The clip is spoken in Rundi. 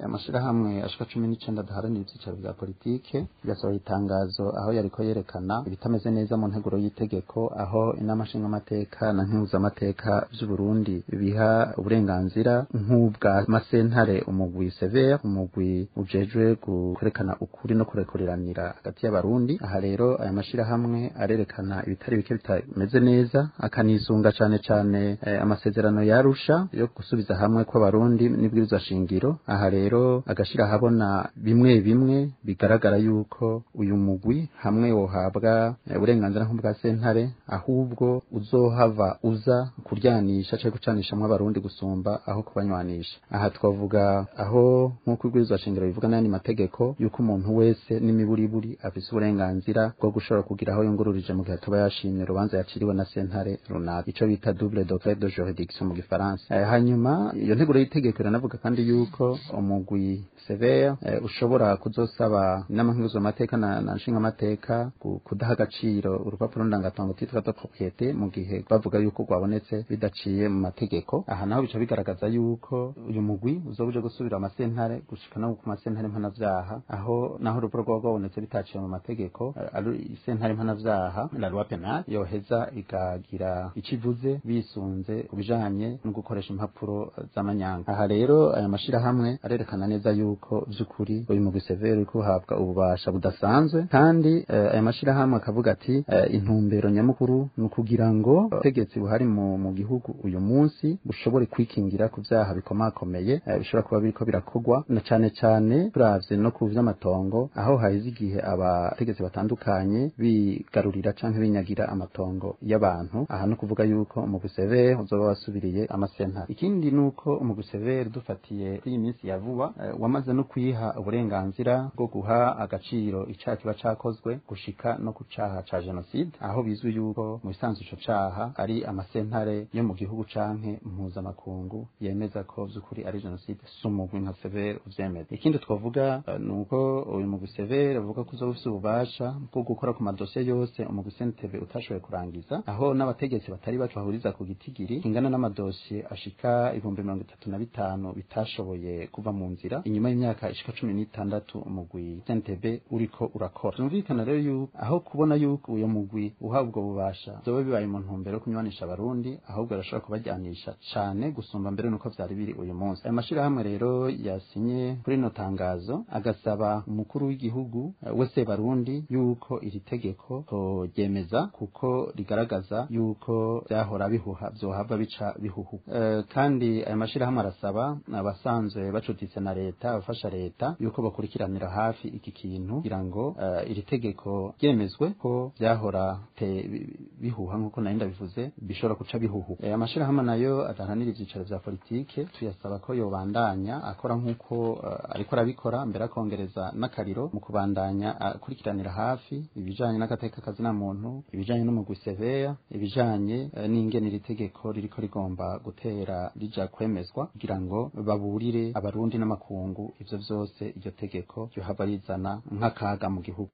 Amashirahamwe ashika 19 adaharanira ivyicaro vya politike yasohoye itangazo aho yariko yerekana ibitameze neza mu nteguro y'itegeko, aho inama nshingamateka na nkenguzamateka vy'u Burundi biha uburenganzira nk'ubwa masentare umugwi severe, umugwi ujejwe kwerekana ukuri no kurekuriranira hagati y'abarundi. Aha rero aya mashirahamwe arerekana ibitari bike bitameze neza, akanisunga cane cane amasezerano yarusha yo gusubiza hamwe kw'abarundi n'ibwirizwa shingiro. Aha rero agashira habona bimwe bimwe bigaragara yuko uyu mugwi hamwe wohabwa uburenganzira nk'ubwa sentare, ahubwo uzohava uza kuryanisha canke gucanishamwo abarundi gusumba aho kubanywanisha. Aha twavuga aho nk'uko ibwirizwa shingiro bivuga n'ayandi mategeko yuko umuntu wese n'imiburiburi afise uburenganzira bwo gushobora kugira aho yungururije mu gihe atoba yashimye urubanza yaciriwe na sentare runaka, ico bita double degré de juridiction mu gifaransa. Hanyuma iyo nteguro y'itegeko iranavuga kandi yuko umugwi severe ushobora kuzosaba inama nkenguzamateka na nshingamateka kudaha agaciro urupapuro ndangatongo titre de propriété mu gihe bavuga yuko rwabonetse bidaciye mu mategeko. Aha naho bica bigaragaza yuko uyu mugwi uzoba uje gusubira amasentare gushika no ku masentare mpanavyaha, aho naho urupapuro rwaba rwabonetse bitaciye mu mategeko, ari sentare mpanavyaha la loi pénale yoheza ikagira ico ivuze bisunze ku bijanye no gukoresha impapuro z'amanyanga. Aha rero aya mashirahamwe arerekana neza yuko vy'ukuri uyu mugwi severe uriko uhabwa ububasha budasanzwe, kandi aya mashirahamwe akavuga ati intumbero nyamukuru ni ukugira ngo ubutegetsi buhari mu gihugu uyu munsi bushobore kwikingira ku vyaha bikomakomeye bishobora kuba biriko birakogwa, na cane cane turavye no ku vy'amatongo, aho haheze igihe abategetsi batandukanye bigarurira canke binyagira amatongo y'abantu. Aha no kuvuga yuko umugwi severe uzoba wasubiriye amasentare. Ikindi nuko umugwi severe dufatiye kuri iyi minsi ya vuba wamaze no kwiha uburenganzira bwo guha agaciro icaha kiba cakozwe gushika no ku caha ca jenoside, aho bizwi yuko mu bisanzwe ico caha ari amasentare yo mu gihugu canke mpuzamakungu yemeza ko vy'ukuri ari jenoside, si umugwi nka severe uvyemeza. Ikindi twavuga nuko uyu mugwi severe avuga ko uzoba ufise ububasha bwo gukora ku madosiye yose umugwi CNTB utashoboye kurangiza, aho n'abategetsi batari bake bahuriza ku gitigiri kingana n'amadosiye ashika 35,000 bitashoboye kuva mu nzira inyuma y'imyaka ishika 16 umugwi CNTB uriko urakora. Vyumvikana rero yuko aho kubona yuko uyo mugwi uhabwa ububasha vyoba bibaye mu ntumbero yo kunywanisha abarundi, ahubwo arashobora kubajyanisha cane gusumba mbere nuko vyari biri uyu munsi. Aya mashirahamwe rero yasinye kuri rino tangazo agasaba umukuru w'igihugu wese barundi yuko iri tegeko ryemeza, kuko rigaragaza yuko vyahora bihuha vyohava bica bihuhu. Kandi aya mashirahamwe arasaba abasanzwe bacuditse na leta, abafasha leta, yuko bakurikiranira hafi iki kintu kugira ngo iri tegeko ryemezwe, ko vyahora bihuha nkuko nari ndabivuze bishobora guca bihuhu. Amashirahamwe nayo adaharanira ivyicaro vya politike tuyasaba ko yobandanya akora nkuko ariko arabikora, mbere akongereza n'akariro mu kubandanya akurikiranira hafi ibijanye n'agateka kazina muntu, ibijanye n'umugwi severe, ibijanye n'ingene iri tegeko ririko rigomba gutera rija kwemezwa, kugira ngo baburire abarundi n'amakungu ivyo vyose iryo tegeko ryohava rizana nk'akaga mu gihugu.